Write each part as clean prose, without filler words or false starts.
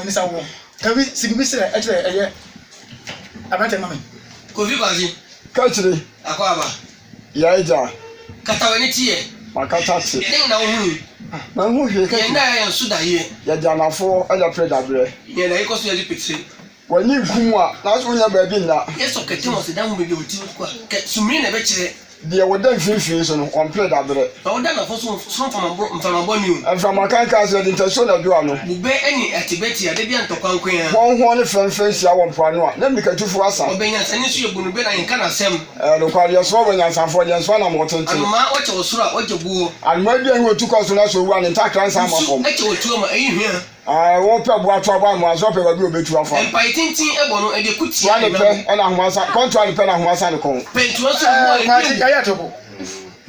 m'ani sa woɔ. Ka bi si biribi srɛ kyerɛ ɛyɛ aberanteɛ no ma me. Kofi Kwasi. Ka kyire. Akwaaba. Yɛ agya. Kata w'ani te yɛ. Makata te. Dɛn na wohui? Manhu hwee ka Yɛn kyire. nna yɛ yɛn so daeɛ. Yɛde anafoɔ na pere daberɛ. Yɛn daeɛ kɔ so yɛ de petire. W'ani nku mu a, nanso wonnya baabi nna. Yɛsɔ kɛtɛ wɔ aseda ho baabi a wɔti kɔ a, kɛ sumii na ɛbɛkyerɛ. Deɛ ɔda mfimfini so no, ɔmpere daberɛ. Na ɔda anafo so soro mframa bɔne o. Mframa kankan so, yɛde ntasuo na ɛdwo ano. Bobɛ ne atebɛ te a, da biara ntɔkwa nko ara. Hɔnhoɔ ne frɛmfrɛm hyia wɔ mpoano a, na mmirikatufoɔ asa. Ɔbɛnyansani nso yɛbu no bɛ na yɛnka n'asɛm. Ɛyɛ nokware, yɛsoma ɔbɛnyansafoɔ, yɛnsoma anammɔn tenten. Anomaa ɔkyɛ wɔ soro a, ɔgya guo. Anomaa bi a ɛhe otu kɔ soro na sɛ owu a, ne ntakra nsan mma Nsu fam. kyɛ wɔ tuo ma ɛyi hwa. Ae, wɔpɛ boa to aboa mmoa nso ɔpɛ baabi a obetu afa. Mpae tenten bɔ no, ɛde ko tia Toa ne ne pɛ na ahoma sa, kɔntoa ne pɛ na ahoma sa ne kɔn. Pɛntoa nso mmoa Ɛɛ ɛdi kwakye awu. yɛayɛ atɔbo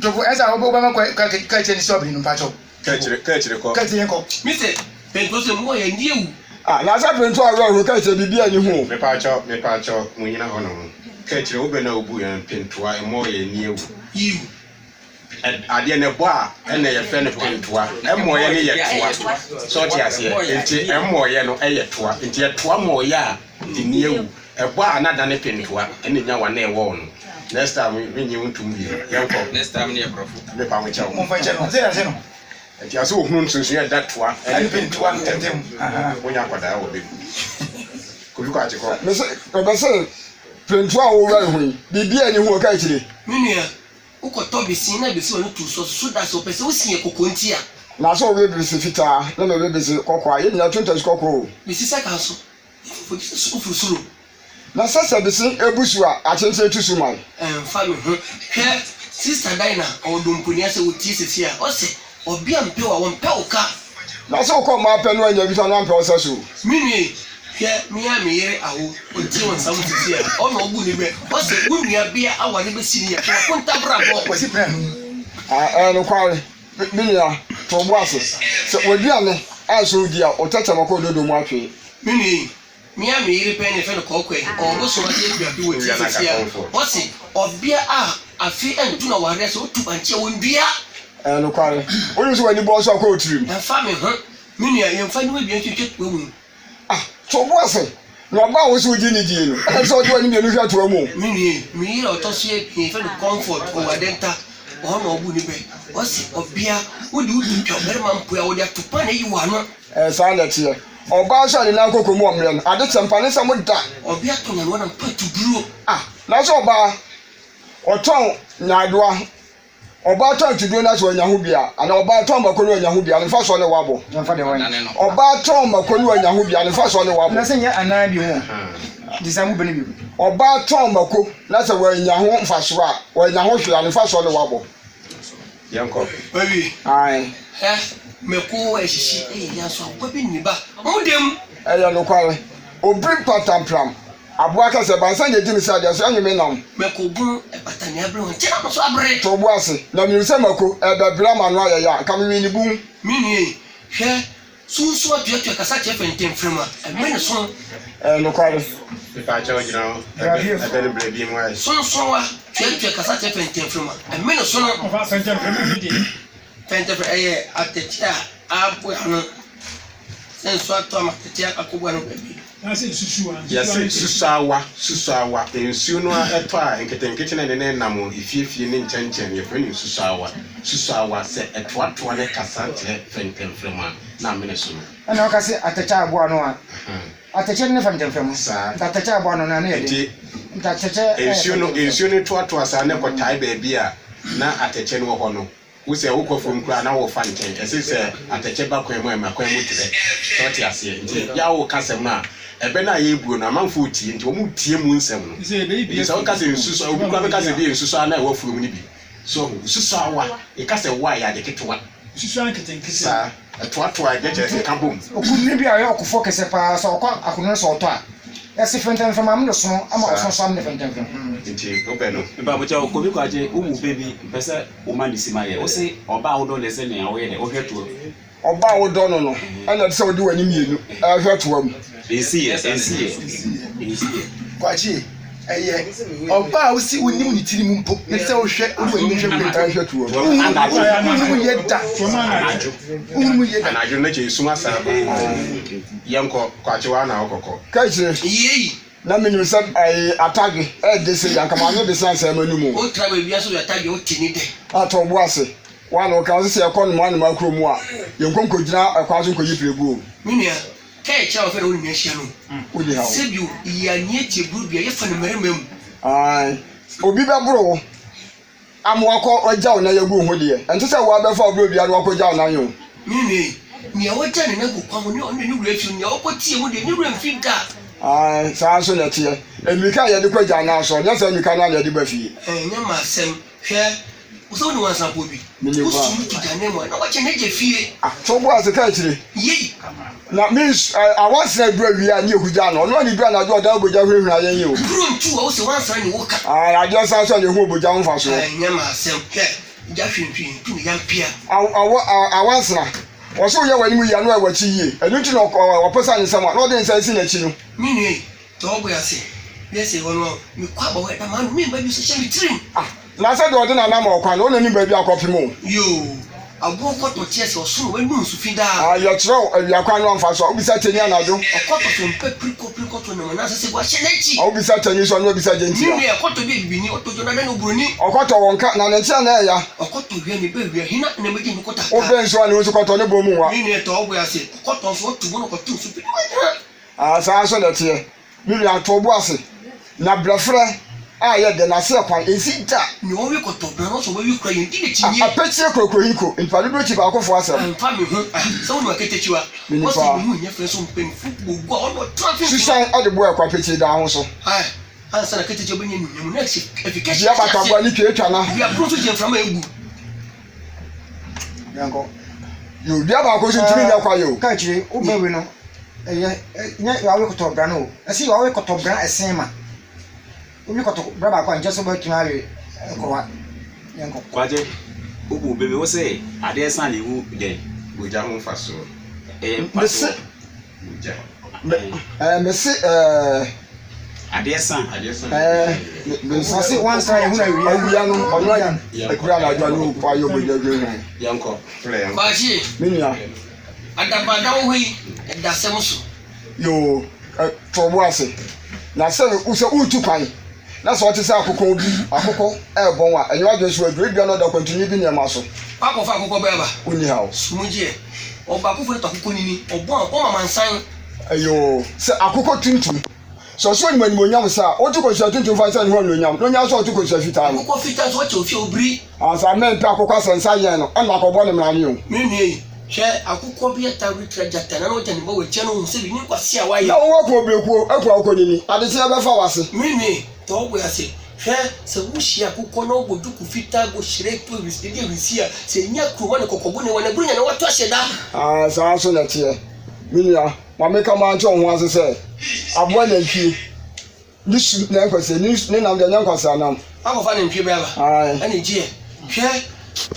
dwobo ɛsɛ a wobɛma kɔ ka ka kyerɛ ne sɛ ɔbɛn no mpakyɛw Ka akyire, ka akyire kɔ. ka akyire yɛn kɔ. Me sɛ pɛntoa nso mmoa yɛn di awu. Ah, na sɛ pɛntoa awerɛ horo ka kyerɛ biribi a nni ho o. Mepaakyɛw, mepaakyɛw, mo nyina hɔ nom. Ka akyire, wo bɛ na obu yɛn pentoa, mmoa yɛn ni awu. Yiw. Adeɛ no ɛbɔ a ɛna yɛfrɛ no pentoa. Ɛmmɔeɛ no yɛ toa. Sɛ ɔte aseɛ? Nti ɛmmɔeɛ no ɛyɛ toa. Nti ɛtoa mmɔeɛ a ɛnni awu. Ɛbɔ a na adane pentoa ɛna ɛnya wa na ɛwɔ no. Next time menye wo ntom bio. Yɛnkɔ. Next time no yɛ borɔfo. Mepa wo kyɛw. Momfa nkyɛ no. Sɛ yɛase no. Nti asɛ ohunu nsonsonoeɛ a ɛda toa ɛne pentoa ntam. Ntam. Wonya akwadaa wɔ bɛ mu. Kofi kɔ akye kɔ. Mese, ɔbɛse pentoa a wowura ho yi, biribi a nni ho o, ka akyire. Me nua, Wokɔtɔ bese na bese w'ano tu so so da sɛ wopɛ sɛ wosi yɛ kɔkɔɔ nti a. Na sɛ wowe bese fitaa na mewe bese kɔkɔɔ a, yɛn nyinaa tu ntasu kɔkɔɔ o. Bese sɛ ka so yɛ fufuo gye sɛ wofiri soro. Na sɛ sɛ bese bu su a, akyenkyene tu su man. Ɛmfa me ho. Hwɛ sister Dinah ɔwɔ Domponia sɛ wotie sɛsi a ɔsɛ ɔbea mpɛ wo a wɔmpɛ wo ka. Na sɛ wokɔ mmaa pɛ na woannya bi nso a na wampɛ wo sɛ so. Me nua ei, hwɛ me ara me yere awo, ɔntie wo nsa ho seesei a, ɔno na ɔbu ne bɛ, ɔse wo nua bea aware bɛsi ne yɛ, hwɛ w'akontabrabɔ. Kwasi Pranu. Ah, ɛyɛ nokware, me nua, to wo bo ase. Sɛ w'aduane anso wo di a, wo tɛkyerɛma kɔ ododo mu atwee. Me nua ei, me ara me yere pɛn na yɛfrɛ no Kɔɔkɔɛ, ɔwɔ bosom ase akuape wɔ tie seesei a, ɔse ɔbea a afe nto no awareɛ sɛ ɔtu bankye a ɔndua. Ɛyɛ nokware, wonim sɛ w'ani bɔ nso akɔ wo tirim. Ɛmfa me ho, Me nua, yɛmfa nniwa abien ntwintwa toa mu. Ah, to wo bo ase, na ɔbaa a wo se wogye no die no, ɛsɛ sɛ ɔde w'ani mmienu hwɛ toa mu o. Me nua yi, me yere a ɔtɔ so abien, yɛfrɛ no Comfort, ɔwɔ Adenta, ɔhɔ na ɔbuu ne bɛ. Ɔse, Ɔbea, wode wo to twa ɔbarima mpoe a, wɔde atopa na ayi w'ano. Ɛɛ, saa na ɛteɛ. Ɔbaa nso a ne nan kɔkɔ mu wɔ mmerɛ no, ade kyɛ mpa ne nsam da. Ɔbea tɔ nyamewa na mpa tuburo. Ah, nanso ɔbaa, ɔtɔn nyaadoa. Ɔbaa tɔn atuduro na sɛ wanya ho bi a, anaa ɔbaa tɔn mako na wanya ho bi a, ne mfasoɔ ne wabɔ. Ɔbaa tɔn mako na wanya ho bi a, ne mfasoɔ ne wabɔ. Ɔbaa tɔn mako na sɛ wanya ho mfasoɔ a, wanya ho hwee a, ne mfasoɔ ne wabɔ. Yɛnkɔ. Wawie. Ae. Hɛ, mako ɛhyehye ɛyɛ ya nso aboa bi nni ba. Mo dɛm. Ɛyɛ nokware. Obiri mpatampram. Aboa ka sɛ, Bansa na edi me sɛ adeɛ so, ɛnwe me nam. Mako bunu ɛbata nea abere ho, nkyɛ na no so abere. To wo bo ase, na menim sɛ mako rebɛbere ama ano ayɛ ya, anka mewee ne bun. Me nua yi, hwɛ, sunsum atuatua kasa kyerɛ fɛntɛmframa, ɛmmɛ ne so. Ɛyɛ nokware. Mepaakyɛw gyina hɔ, ɛbɛ, ɛbɛ no brɛ bi mu ayɛ. Sonsowa tuatua kasa kyerɛ fɛntɛmframa, ɛmmɛ ne so no. Ɔfa fɛntɛmframa bi deɛ. Fɛntɛmframa ɛyɛ atɛkyɛ a aboa ano, sɛ nsuo atɔ ama atɛkyɛ akɔboa ano baabi. Yɛse susuawa, susuawa, nsuo no ara ɛtɔ a nketenkete na ɛne no nam efiefie ne nkyɛnkyɛn no yɛfrɛ no nsusuawa, susuawa, sɛ ɛtoatoa ne kasa kyerɛ fɛntɛmfrɛm a na amene so no. Ɛna woka se atɛkyɛ aboa ano a, atɛkyɛ ne fɛntɛmfrɛm. Saa. Nti atɛkyɛ aboa ano no ano yɛ den. Nti Nti atɛkyɛ yɛ nsuo no, fɛntɛmfrɛm. nsuo no toatoa saa na ɛkɔtae baabi a na atɛkyɛ no wɔ hɔ no, Wo sɛ wokɔ fam koraa na wofa nkyɛn ɛse sɛ atɛkyɛ ba kwan mu a ɛma kwan mu trɛ sɛ wote aseɛ nti yɛ a woka asɛm no a ɛbɛ no a yɛrebuo no amanfoɔ retie nti wɔn retie mu nsɛm no nti sɛ woka sɛ nsu sɔ obi koraa bɛka sɛ bi nsu sɔ a na ɛwɔ afuom no bi so ahu nsu sɔ awa yɛka sɛ wa yɛ ade ketewa saa ɛtoatoa ɛnyɛ kyerɛ sɛ ka bom. Okunini bi a ɔyɛ ɔkofoɔ kɛseɛ paa sɛ ɔkɔ akono no sɛ ɔtɔ a yɛse fɛntɛmfrɛm amene sono ama ɔsono so amene fɛntɛmfrɛm. Nti wopɛ no. Mpabokyɛw Kofi Kwakye wo mu pɛ bi mpɛ sɛ Wo ma ne si ma yɛ. Wo se ɔbaa a wodɔ no sɛ nea woyɛ dɛ wohwɛ toa mu. Ɔbaa a wodɔ no no ɛna ɛte sɛ wode w'ani mmienu ɛhwɛ toa mu. Ensi yɛ, ensi yɛ, ensi yɛ. Kwakye, Ɛyɛ ɔbaa a wosi wonim ne tiri mu mpo ne sɛ wohwɛ wode w'ani hwɛ mpo Ɛhwɛ tuo. Wohunu mu yie da. Wohunu mu yie da. Anadwo no kyɛ esum asan aba. Yɛnkɔ, Kwakye waa na wokɔkɔ. Ka kyerɛ. Yei. Na menim sɛ ɛɛ atadwe ɛɛde se anka m'ano de san sɛɛ m'anum o. Wotra baabi a so yɛ atadwe wote ne dɛ. Atɔ wo bo ase. Wo a na woka wo se sɛ yɛkɔ nnomaa nnomaa kuro mu a, yɛnkɔ nkɔgyina ɛkwan so nkɔyi prɛgoɔ o. Me nua, ka yɛ kyerɛ a wɔfɛ na wo ne nua hyia no. Wonni haw. Sɛbio, yɛ anea tie buru dua yɛfa no mmarima mu. Ae, obi bɛboro wo ama wakɔ agya wo nan agu wo ho deɛ, ɛnte sɛ wo ara bɛfa wo berɛ obiara na wakɔgya wo nan o. Me nua yi, nea wagya ne nan agu kwan ho ne ɔno deɛ ne werɛ afi o, nea ɔkɔteɛ mu deɛ ne werɛ mfi da. Ae, saa nso na ɛteɛ. Mmirika a yɛde kɔ agya nan so, ɛnyɛ saa mmirika no ara na yɛde ba fie. Ɛnyɛ m'asɛm. Hwɛ, wo sɛ wonim ansafoɔ bi. Menim paa. Wosum to gya nan mu a, na wakyɛ n'agya fie. Ah, to bo ase ka akyire. Yei. Na me nsu, ɛ, awansena duru awia a ne ehu gya no, ɔno a ne duru anadwo ɔdan obogya hunahuna yɛn yi o. Duru ntu a, wose wansena ne wo ka. Ah, adeɛ san so a na ehu obogya ho mfasoɔ. Ɛnyɛ m'asɛm. Hwɛ, gya hwinhwin tu ne yampea. Aw, awɔ, a, awansena, wɔse woyɛ w'anim yie a na wayɛ w'akyi yie, ɛno nti na ɔkɔ, ɔ, ɔposa ne nsam a, na ɔde ne nsa asi n'akyi no. Me nua yi, Tɔ wo bo ase. Wiase yi hɔ no, mekɔ aba hɔ ɛda m'ano, memma bio sɛ hyɛ me tirim. Ah, na sɛ deɛ ɔde n'anam ɔkwan no, ɔna nim baabi akɔpem o. Yoo, aboɔ kɔtɔ teɛ sɛ ɔsono w'anum nsu fi daa. Ah, yɛkyerɛ wo awia kwan no amfa so a, wobisa kyɛni anadwo. Ɔkɔtɔ so mpɛ pirikɔ pirikɔ to nam anaasɛ sɛ wahyɛ n'akyi. Ah, wobisa kyɛni so a, na wabisa gyentia. Me nua, ɛkɔtɔ bi yɛ bibini, ɔtɔ dwo na dɛn oburoni. Ɔkɔtɔ wɔ nka, na ne nkyea na ɛya. Ɔkɔtɔ wia ne bɛ wia, hena na mɛgye ne kɔtɔ Wobɛn aka. nso a, ne wo nso kɔtɔ ne bɔ mu nwa. Me nua, tɔ wo bo ase, ɔkɔtɔ nso ɔto mu na ɔkɔto nsu fi na wagyina. Aa, saa ara nso na ɛteɛ, me nua, to wo bo ase, na brɛferɛ a ɛyɛ dɛ, na ase yɛ kwan, ɛnsi da. Nea ɔwe kɔtɔbena no, ɔsɛ ɔbɛwe kura, yɛndi n'akyinnye. A, apɛkyire kurokurohiko, nnipa dodoɔ kyi baakofoɔ asɛm. Ɛmfa me ho, ah, sɛ wonim akatakyiwa. Me nipa. Ɔse ne ho nyɛ fɛ nso mpanyimfo bɔ gu a, ɔno ɔtra mfimfini. Susan de boa ɛkwa petee daa ho so. Ah, ansa na akatakyiwa bɛnya anuonyam no, na ɛhyɛ afi kɛse Dua bataboa ne twatwa na. Dua koro nso gye mframa egu. Yɛnkɔ. Yo, dua baako nso ntumi nyɛ kwaeɛ o. Ka akyire, wo bɛ we no, ɛyɛ, nyɛ wawe kɔtɔ bra no o. Ɛsɛ wawe kɔtɔ bra ɛsen ma. Wowe kɔtɔ bra baako a, nkyɛ sɛ wobɛtumi awe korowa. Yɛnkɔ. Kwagye, wo bu bɛ bi, wo se adeɛ sa na ehu dɛn? Bogya ho mfasoɔ. Ɛyɛ Mese. mfasoɔ. Bogya. Me, ɛɛ, mese ɛɛ. Adeɛ sa. Adeɛ sa. Ɛɛ, me nsa. Ɔse wansa ehunu awia. Awia no, ɔno ayɛ ekura anadwo ano ayɛ ɔbɛgya dwen ho. Yɛnkɔ. Frɛ yɛnkɔ. Kwakye. Me nua. Adabada wɔ hɔ yi, ɛda asɛm so. Yoo, ɛ, to wo bo ase. Na sɛ, sɛ woretu kwan, na sɛ ɔte sɛ akokɔ bi, akokɔ ɛrebɔn a, ɛnyɛ w'adwene so aduru. Ebia na ɔda kwantuni bi nneɛma so. Wakɔfa akokɔ bɛn aba? Wonni haw. Sumgyeɛ, ɔbaakofo no tɔ akokɔ nini, ɔbɔn a, ɔma amansan. Yoo, sɛ akokɔ tuntum. Sɛ ɔsɛ onim animuonyam saa a, ɔnto kosua tuntum mfa nhyɛ ne ho anuonyam, na onyaa sɛ ɔto kosua fitaa no. Akokɔ fitaa nso, ɔkyɛ ofie a obiri. Ansa mempɛ akokɔ asɛ nsa yɛn no, ɛna akɔbɔ ne mmrane o. Me nua yi, hwɛ, akokɔ bi ataa retra gyata, na na ɔgya ne ba wɔ akyi a na ohu sɛ biribi nkwasea a wayɛ. Na wowɔ kuo berekuo, aku akokɔ nini, adekyeɛ bɛfa w'ase. Me nua yi, tɔ wo bo ase, hwɛ, sɛ wuhyia akokɔ na ɔbɔ duku fitaa bɔ hyerɛn tu ahurisi di ahurisi a, sɛ enya kuruma ne kɔkɔbo ne wɔn aburonya na wɔato ahyɛ da. Aane, saa nso na ɛteɛ, me nua. Ma menka mante wo ho ase sɛ aboa nantwie ne su na nkwasea ne ne nam deɛ ɛnyɛ nkwasea nam. Akɔfa nantwie bɛ aba. Ae. Ɛna gyeɛ. Hwɛ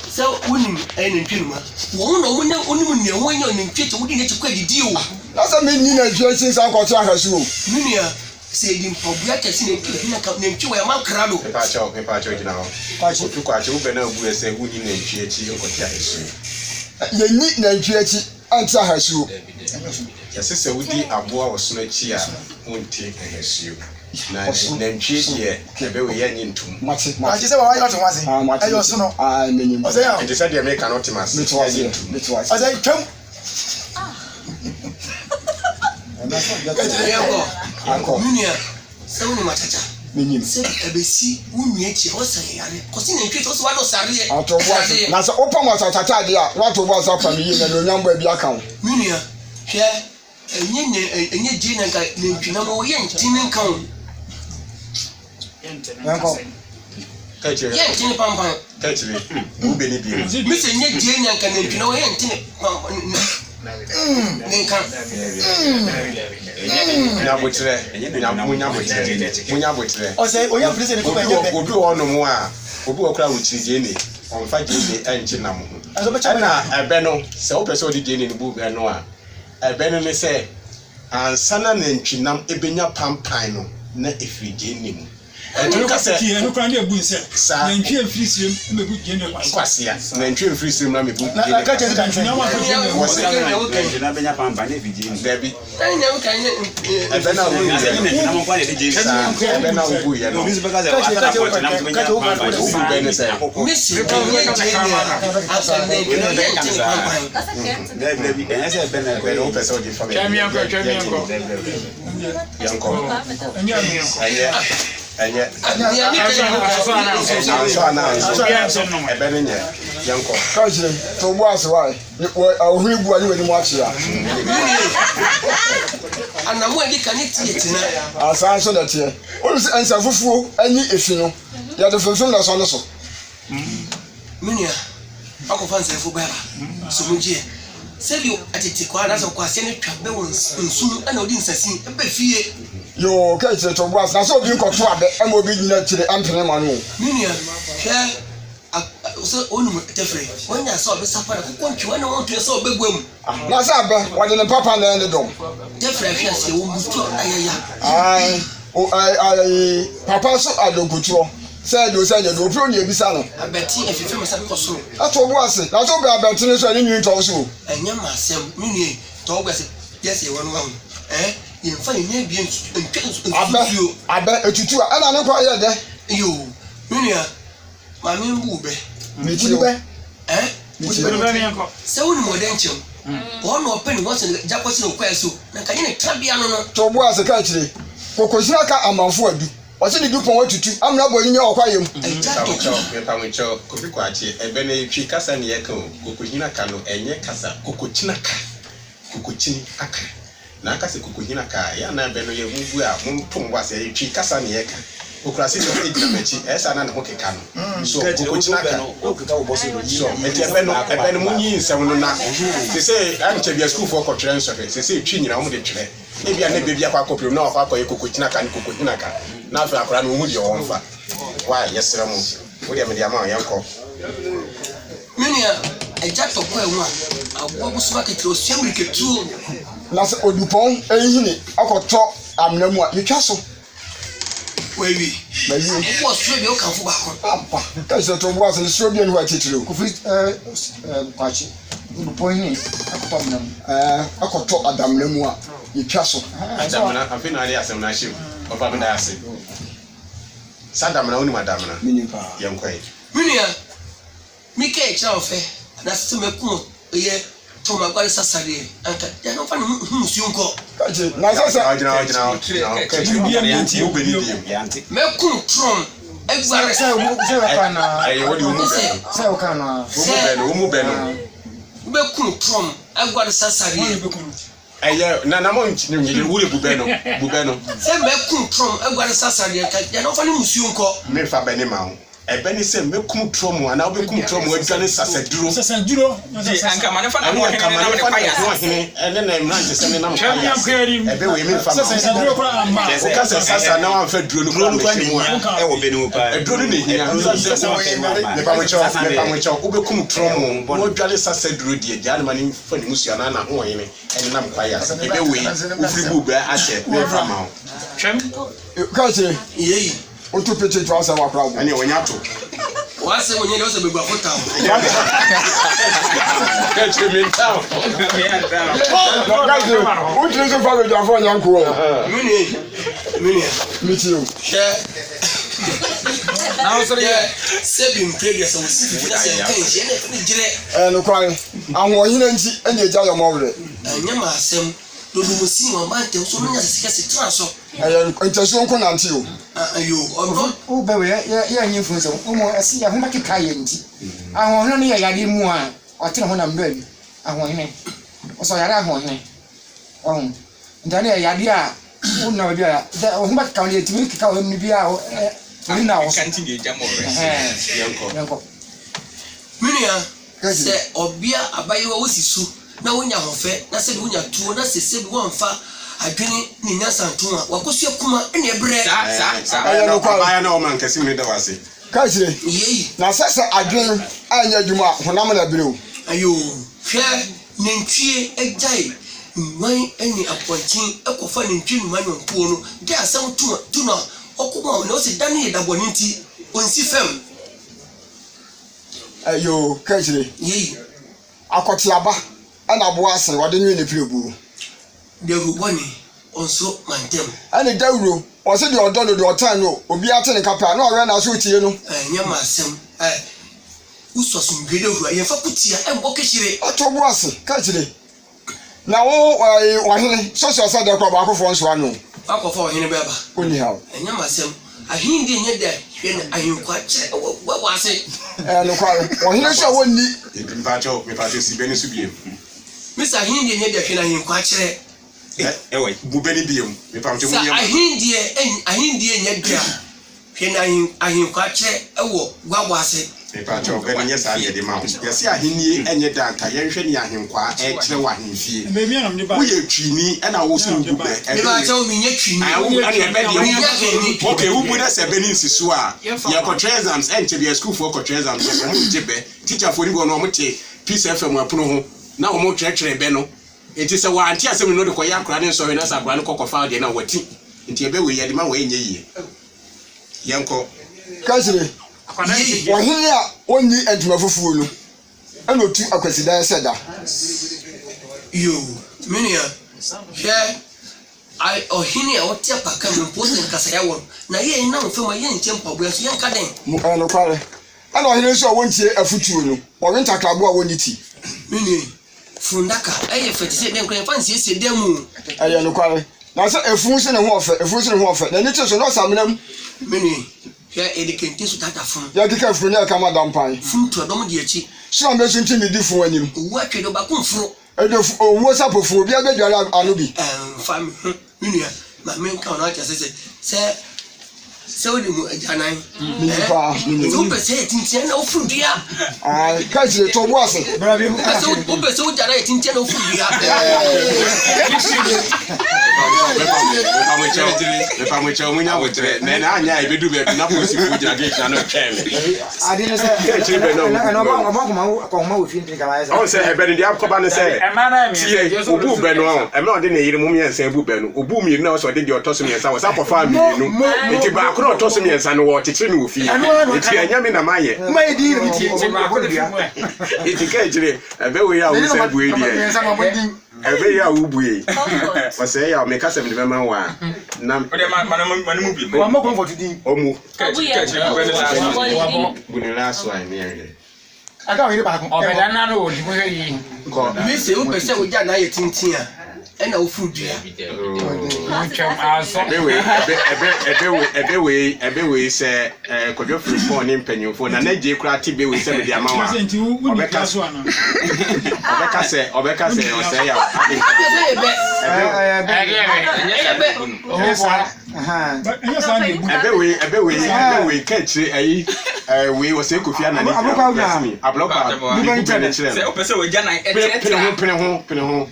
sɛ wonim ɛyɛ nantwie noma. Wɔn na wɔn ne wonim nea wɔn nyɛ nantwie kyɛ wodi n'akyi kɔ adidi o. Na sɛ menni nantwie akyi nsan nkɔto ahwɛso o. Me nua, sɛ yɛdi mpaboa kɛse nantwie bi na ka nantwie wɔ yɛn aman krado. Mepaakyɛw, mepaakyɛw gyina hɔ. Kwakye. Kofi Kwakye, wo bɛ no a wobuiɛ sɛ wonni nantwie akyi nkɔte ahasuo. Yɛnni nantwie akyi nte ahasuo. Yɛse sɛ wodi aboa ɔsono akyi a wonte nhasuo. Na nantwie deɛ ɛbɛ wei yɛnnye ntom. Mate, mate. Wagye sɛ wayɛ ɔte ho ase. Ah, mate. Ɛyɛ ɔsono. Ah, menim. Ɔsɛ yɛ. Nti sɛdeɛ meka no wote m'ase. Mete wo aseɛ, Yɛnnye ntom. mete wo aseɛ. Ɔsɛ twam. Yɛnkɔ. Akɔ. Me nua, sɛ wonim akyakya. Menim. Sɛ ɛbɛsi wo nua akyi a, ɔsa yɛ yare. Kɔsi nantwie sɛ ɔsɛ wado sareɛ. Ato wo bo ase. Na sɛ wopam akyakya deɛ a, na wato wo bo ase apam yie na anuonyam bɔ abi aka wo. Me nua, hwɛ, ɛnyɛ nɛ ɛnyɛ gye na nka nantwi nam o, yɛ ntene nka o. Yɛnkɔ. Kakyire. Yɛ ntene pampan. Kakyire. Wo bɛ ni bi. Me sɛ nyɛ gye na nka nantwi nam o, yɛ ntene pampan ne nka. Nyabotrɛ. Munyabotrɛ. Munyabotrɛ. Ɔsɛ oyɛ firi sɛ ne kɔma ɛnyɛ bɛ. Obi wɔ hɔnom a, obi wɔ koraa ɔkyiri gyeene, ɔmfa gyeene ɛnkye nam ho. Ɛna ɛbɛ no, sɛ wopɛ sɛ wode gyeene no bu bɛ no a, ɛbɛ no ne sɛ, ansa na nantwinam ɛbɛnya pampan no, na ɛfiri gyeene mu. Ɛnti woka sɛ. Ti ɛno koraa ne ebu nsɛ. Saa. Nantwie mfiri sirem mmebu gyeene kwasea. Kwasea. Nantwie mfiri sirem na mebu gyeene kwasea. Nantwie ma akɔ gyeene Wɔ se. Nantwie na bɛnya pampa ne efi gyeene. Dabi. Ɛbɛ na wobu yɛ no. Saa. Ɛbɛ na wobu yɛ no. Obi nso bɛka sɛ asa na pɔnkye nam so bɛnya pampa. Wobu bɛ ne sɛ. Mesi ɛnyɛ gyeene a anka nantwie no yɛ nkyene pankwan. Dabi dabi ɛnyɛ sɛ ɛbɛ na Ɛbɛ no wopɛ sɛ wode fa baabi. Twɛ Dabi dabi. Yɛnkɔ. Ɛnyɛ. Ɛnyɛ. Nea meka ne Anso anaa anso. Ɛbɛ no nyɛ. Yɛnkɔ. Ka kyerɛ to bo ase wae. Ohuri gu a ne w'anim akyea. Anammɔn a edi kan ne tie tena. Asaa nso na ɛteɛ. Wonim sɛ nsa fufuo ne efi no, yɛde femfem na ɛsɔ ne so. Me nua, wakɔfa nsɛmfo bɛ aba, so mo gyeɛ. Sɛdeɛ tete kwaa anaasɛ ɔkwaseɛ no twa bɛ wɔ nsu mu ɛna ɔde nsasin ba fie. Yoo, ka akyire to bo ase, na sɛ obi nkɔto abɛ ma obi nnyina akyire mpene ma no o. Me nua, hwɛ, sɛ wonim tɛfrɛ, wanya sɛ ɔbɛsapa na kokɔ ntwe, ɛna wɔntoɛ sɛ ɔbɛgua mu. Na sɛ abɛ, wɔde ne papa na ɛyɛ ne dɔm. Tɛfrɛ ahwe aseɛ, wɔbutu ayaya. Ae, o, ae, ae, papa so adonkotoɔ, sɛ ɛde o sɛ ɛnyɛ de, opire o na ebisa no. Abɛte afifiri ma sɛ kɔ soro. Ɛto wo bo ase, na sɛ wopɛ abɛte no nso a, ne nwini ntɔ wo so o. Ɛnyɛ m'asɛm, me nua yi, tɔ wo bo ase, yɛ sɛ yɛwɔ no wahu, ɛɛ, yɛmfa yɛn nan abien ntwa Abɛ, nsuo. abɛ, etutu a, ɛna ne nkwa yɛ dɛ. Yoo, me nua, ma me mbu wo bɛ. Metie o. Ɛɛ, Metie o. Sɛ wonim ɔdɛnkyɛm, wɔn na ɔpɛ ne ho asɛm gya kɔsi no kwae so, na nka nye ne trabea no no. To wo bo ase ka akyire. Kokohyira ka amanfo adu. Ɔse ne dupɔn atutu amena bɔ anyinya wɔ kwaeɛ mu. Agya dɔ. Mepamokyɛw, mepamokyɛw, Kofi Kwakye, ɛbɛ no yɛ Twi kasa ne yɛka o, kokohina ka no ɛnyɛ kasa, kokokyina ka, kokokyini aka. Na aka sɛ kokohina ka a, ɛyɛ a na ɛbɛ no yɛ mo bu a monto mo bo ase, ɛyɛ Twi kasa ne yɛka. Okurase ni gyina m'akyi, ɛyɛ saa na ne ho keka no. So kokokyina ka. So nti ɛbɛ no, ɛbɛ no monyi nsɛm no na sesei ɛnkyɛ bia sukuufoɔ kɔtwerɛ nsɔhwɛ, sesei Twi nyinaa wɔde twerɛ. Ebia na ɛbɛ bi akɔ akɔpem na wakɔ akɔyɛ kokokyinaka ne kokohinaka na afei akwadaa no ɔhu deɛ ɔmfa. Why? Yɛsrɛ mo. Wo deɛ mede ama wo, yɛnkɔ. Me nua, agya tɔ kɔɛ ho a, aboa bosom akɛkyerɛ osua mirikatuo. Na sɛ odupɔn nhini kɔtɔ amena mu a, yetwa so. Wawie. Mawie. Wowɔ soro deɛ wokamfo baako. Ampa. Ka sɛ to bo ase no soro bi nni hɔ a titiriw. Kofi eh, Kwakye, odupɔn nhini akɔtɔ amena mu. Eh, akɔtɔ adamena mu a, yetwa so. Adamena, afei na ade asɛm no ahyɛ mu. Ɔfa meda ase. Sɛ adamena, wonim adamena? Menim paa. Yɛnkɔ ɛ. Me nua, Me kɛ kyerɛ wo fɛ anaa sɛ mɛ ku yɛ tɔ ma guare sasa deɛ anka yɛ no fa ne ho musuo nkɔ. Kakye na sɛ sɛ. Ɔgyina hɔ gyina hɔ gyina hɔ kakye wo bɛ ni diem. Mɛ ku trɔm aguare. Sɛ sɛ wo kan na. Ɛyɛ wo de wo mu bɛ no. Sɛ wo kan na. Wo mu bɛ no wo mu bɛ no. Wo bɛ ku trɔm aguare sasa deɛ. Ɛyɛ na na mo nkyere wo de bu bɛ no bu bɛ no. Sɛ mɛ ku trɔm aguare sasa deɛ anka yɛ no fa ne musuo nkɔ. Me fa bɛ ne ma wo. Ɛbɛ ne sɛ mɛkum torɔmu anaa wobɛkum torɔmu adwane sasaduro. Sasaduro. Gye anka ma ne fa Ɛne n'ahoɔhene anka ma nenam ne ne fa kwaeɛ ase. n'ahoɔhene ne ne mmerantesɛm nenam kwaeɛ ase. Ɛbɛ wei memfa ma wo. Sasaduro koraa amma. Woka sɛ sasa na woamfa duro no koraa ammɛhyɛ mu a, Ɛwɔ bɛ no mu paa. Aduro no na ɛhia. Mepa mo kyɛw, mepa mo kyɛw, wobɛkum torɔmu na woadwane sasaduro deɛ, gyaa no ma no mfa ne mmusua anaa n'ahoɔhene nenam kwaeɛ ase. Ɛbɛ wei, wofiri buu bɛ akyɛ, memfa ma wo. Twam. Ka kyerɛ. Yei. Woto pete to asɛm akora bo. Ɛne wɔnya to. W'asɛm onyɛ deɛ ɔsɛ baguafo ta o. Kɛkyɛ mi nta o. Kɛkyɛ wotumi so fa baguafo ɔnya nko o. Mini mini. Mi ti o. Hwɛ. Yɛ sɛbi mpire deɛ sɛ wosi fifi na sɛ nka nhyia ne ne gyerɛ. Ɛyɛ nokware ahoɔhene nti ɛna egya yɛ ɔmɔ werɛ. Ɛnyɛ m'asɛm dodo mo si wɔn ba ntɛm so menya sisi kɛse tena so. Ɛyɛ ntasuo nko nante o. Ayo ɔdɔ. Wo bɛ wei yɛ yɛ nye mfoni sɛ wo mo ɛsi yɛ ho bɛkeka yɛ nti ahoɔhene no yɛ yadeɛ mu a ɔte ne ho nam baabi ahoɔhene ɔsɛ ɔyare ahoɔhene ɔho nti ɛno yɛ yadeɛ a wo nam baabi a sɛ wo ho bɛkeka wo no yɛtumi keka wo mu bi a ɔni na wɔ so Yɛnkɔ. yɛnkɔ. Me nua, sɛ ɔbea abayewa wosi so na wonya ahoɔfɛ na sɛbi wonya tuo na sɛ sɛbi wɔamfa adwene ne nyansa anto ho a, wakosua kuma ne ɛbrɛ. Saa, saa, saa. Ɛyɛ nokware. Abaayewa no a ɔma nkɛse mu no da wo ase. Ka akyire. Yei. Na sɛ sɛ adwene anyɛ adwuma a, honam na ɛbrɛ o. Ayoo, hwɛ, nantwie agyae nnwan ne apɔnkye kɔfa nantwie numa nnwonkuo no de asɛm to to no a. Ɔko ma wo na ɔse da no yɛ da bɔne nti ɔnsi fam. Ɛyoo, ka akyire. Yei. Akɔteaba ɛna aboa asen wɔde nwene ne pirebuo. Dawuro bɔne, ɔnso mantam. Ɛne dawuro, ɔse deɛ ɔdɔ no deɛ ɔtan no o, obiara te ne nka pɛ a na ɔwɛn n'aso retie no. Ɛnyɛ m'asɛm ɛ, wosɔ asomdwoeɛ dawuro a, yɛmfa kutia mmɔ kahyire. Ɔto bo ase, ka akyire. Na wo ɛɛ ɔhene, sɔsɔ sɛ dɛ kɔ ɔbaakofoɔ nsoa no o. Woakɔfa ɔhene bɛ aba. Ɔnni haw. Ɛnyɛ m'asɛm. Ahenni nyɛ dɛ hwɛ na ahenkwa kyerɛ wɔ wɔ ase. Ɛyɛ nokware. Ɔhene nso a wɔnni. Mpakyɛw, mepakyɛw si bɛ no so bio. Mese ahenni nyɛ dɛ hwɛ na ahenkwa kyerɛ. Ɛ bu bɛ no bio. Mepakyɛw Sɛ mo nyɛ ma. ahenni nyɛ dɛ a Hwɛ na ahenkwaa kyerɛ wɔ guabɔ ase. Mepakyɛw, bɛ no nyɛ saa na yɛde ma wo. Yɛse ahennie nyɛ da anka yɛnhwɛ nea ahenkwaa ɛrekyerɛ wɔ ahemfie. Woyɛ Twini ɛna wo se wobu bɛ, ɛbɛ wei. Mepakyɛw, menyɛ Twini. Ae, wo ɛne ɛbɛ deɛ Menyɛ Twini. Ok, wobu na sɛ bɛ no nsi so a, yɛkɔtwerɛ exams, ɛnkyɛ biara sukuufoɔ kɔtwerɛ exams a, wɔn ngye bɛ. Teacherfoɔ no bi wɔ hɔ no wɔn te Peace FM ɛpono ho na wɔn twerɛtwerɛ bɛ no. Nti sɛ wante asɛm no na ɔde kɔyɛ akwadaa no nsɔhwɛ na sɛ akwadaa no kɔ kɔfa deɛ no a, wati. Nti ɛbɛ wei yɛde ma wo a ɛnyɛ yie. Yɛnkɔ. Kakyire, ɔhene a ɔnni ntoma fufuo no na ɔtu akwasidaeɛ sɛ da. Yoo, me nua, hwɛ, ɔhene a ɔte apaka mu mpo sɛ nkasɛɛ wɔ no, na yɛn nam fam a yɛnkyɛ mpaboa nso, yɛnka dɛn? Ɛyɛ nokware. Ɛna ɔhene nso a ɔntie afotuo no, ɔwe ntakraboa a wɔnni ti. Me nua, Funnaka yɛ fɛ te sɛ dɛn koraa, yɛmfa nsiesie dan mu o. Ɛyɛ nokware. Na sɛ efunu se ne ho ɔfɛ, efunu se ne ho ɔfɛ, n'ani te so na ɔsɛ amena mu. Me nua yi, hwɛ, yɛde kente so dada funu. Yɛkeka funu na yɛka ma dampan. Funu tu ɛdɔm di akyi. So na mesu nti medi funu anim. Owu atwe de ɔbaako mforo. Ɛde owuo sapɔ funu, obiara bɛdware ano bi. Ɛmfa me ho. Me nua, ma menka wo na wate ase sɛ, sɛ sɛ wode mu agyanan. Menim paa, menim. Sɛ wopɛ sɛ yɛ tintia na woforo dua. Ae, ka kyerɛ to bo ase. Wopɛ sɛ wogya na yɛ tintia na woforo dua. Mepamokyɛw, munya abotrɛ. Na ɛna anyɛ a ebedu baabi na polisifo gyina gate na no twɛn me. Ade ne sɛ, ɛna ɔba kɔma kɔhoma wɔ fie ntini kama ayɛ sɛ. Ɔn sɛ ɛbɛ no deɛ akɔba ne sɛ, tie, obu bɛ no ɔn, ɛmɛ ɔde ne yere mu mmiɛnsa ebu bɛ no, obu mmienu na ɔsɛ ɔde deɛ ɔtɔ so mmiɛnsa wɔsan kɔfaa mmienu, nti baako na ɔtɔ so mmiɛnsa no wɔkyekyere no wɔ fie, nti ɛnyɛ me na mayɛ. Nti ka akyire, ɛbɛ wei a wo sɛ bue deɛ, ɛbɛ yi a wo bue, ɔsɛe a meka sɛ mede bɛma wo a, na. Ɔmu. Bu ne last one ne yɛnhwɛ. Ɔbɛda no ano wɔ di mu hwɛ yie. Kɔ. Me se wopɛ sɛ wogya na ayɛ tenten a, ɛna woforo dua. Wotwam aso. Ɛbɛ wei ɛbɛ ɛbɛ ɛbɛ wei ɛbɛ wei ɛbɛ wei sɛ ɛɛ Kwadwo Frimpong ne mpanyinfoɔ Nana Adjei koraa te bɛ wei sɛ mede ama wo a ɔbɛka ɔbɛka sɛ ɔbɛka sɛ ɔsɛe a ade nka Ɛsɛ yɛ bɛ. ɛbɛ Ɛyɛ bɛ. Ɛbɛ wei ɛbɛ wei ɛbɛ wei ka akyire ayi ɛɛ wei ɔsɛ kofi anani gyina ablɔkwa bibi bɛ ne kyerɛ sɛ wopɛ sɛ wagya nan pene ɛtrɛtrɛ ho pene ho pene ho.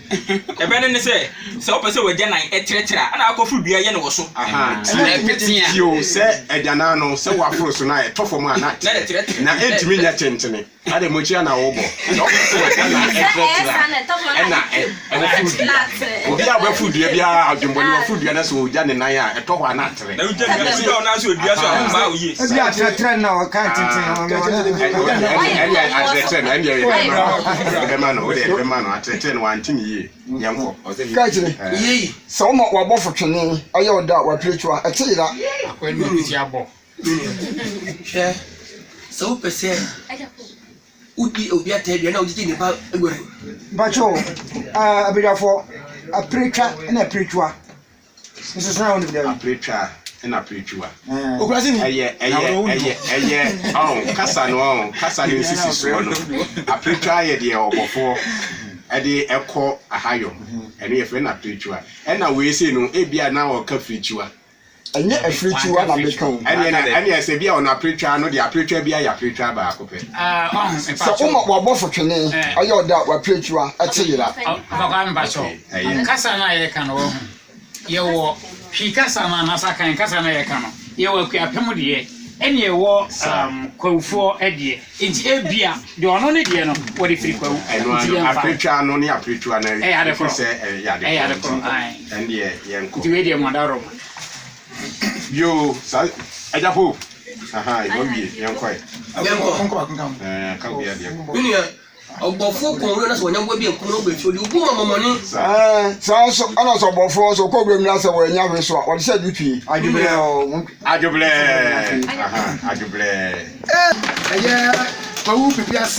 Ɛbɛ no ne sɛ sɛ wopɛ sɛ wagya nan ɛtrɛtrɛ a ɛna akɔforo dua yɛ no wɔ so. Aha tie tie o sɛ agyanan no sɛ waforo so no a ɛtɔ fam a na atrɛ na ɛntumi nyɛ tentene. Adɛn mokyia na wobɔ? Sɛ wopɛ sɛ w'agya na ɛtrɛtrɛ a, ɛna woforo dua. Obi a ɔbɛforo dua biara adwemmɔne, ɔforo dua na sɛ ɔgya ne nan a, ɛtɔ hɔ a na atrɛ. Na wogya dua sɛ ɔnan so dua so a wommaa wo yie. Ebi atrɛtrɛ na ɔka tenten. Ɛne atrɛtrɛ no, ɛne yɛde bɛma no, wode yɛde bɛma no, atrɛtrɛ no wante ne yie. Yɛnkɔ. Ka kyerɛ, sɛ woma w'abɔfo twene yɛ wo dɛ a, w'apiretwa, ɛte yera. Akɔyɛ ne ti abɔ. Me nua, hwɛ, sɛ wopɛ sɛ wodi obi atɛn aduane a wogyegye nnipa guare. Mpakyɛw, ah, abadwafoɔ, apiretwa na apiretwa. Nsoso na wonim dɛ. Apiretwa na apiretwiwa. Okura sini. Ɛyɛ ɛyɛ ɛyɛ ɛyɛ ɔn kasa no ɔn kasa no nsisi soɔ no. Apiretwa yɛ deɛ ɔbɔfoɔ ɛde ɛkɔ ahayɔ. Ɛno yɛfrɛ no apiretwa. Ɛna wei sei no ebia na ɔka firikyiwa. Ɛnyɛ afirikyiwa na meka o. Ɛneɛ na ɛneɛ sɛ bi a ɔno apiretwa no deɛ apiretwa biara yɛ apiretwa baako pɛ. Sɛ woma w'abɔfo twene yɛ ɔdɛ a, w'apiretwa te yera. Papa mpakyɛw, kasa no a yɛka no wahu, yɛwɔ Twi kasa no anaasɛ Akan kasa no a yɛka no, yɛwɔ Akuapem deɛ ɛne yɛwɔ Kwawufoɔ deɛ, nti ebia deɛ ɔno ne deɛ no wɔde firi Kwawu, Ɛno nti ano, yɛmfa. apiretwa no ne apiretwa no Ɛyɛ ade ɛfiri korɔ, sɛ ɛyɛ ade ɛyɛ ade korɔ korɔ, nti ae. ɛndeɛ yɛnkɔ. Nti wei deɛ mo adaworoma. Yoo, saa agya po. Aha, yɛbɔ wie, yɛnkɔe. Yɛnkɔ. Ɛɛ, ka obi adeɛ kɔ. Me nua, ɔbɔfoɔ kɔn wura na sɛ wɔnya boa bi ankum na ɔba fie, ɔde obu ma mɔmɔne. Ɛɛ, saa nso ɛna sɛ ɔbɔfoɔ nso ɔkɔ wuram na sɛ wɔanya hwee so a, wɔde sɛ bi pie. Adwobrɛ o. Adwobrɛ. Aha, adwobrɛ. Ɛyɛ kwawu pipi ase.